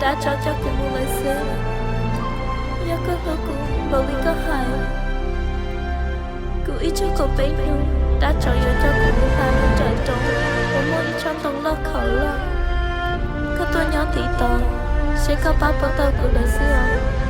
Dab tsov coj kuv mus lawm xwb. Yog koj hlub kuv npaum li koj hais, kuv ib tsug kaum peb hnub, dab tsov yuav coj kuv mus hla lub nraim roob uas muaj ib tsob ntoo loj khov loj. Koj tuaj nyob tiv tod, seb koj pab puas tau kuv lawm xwb os.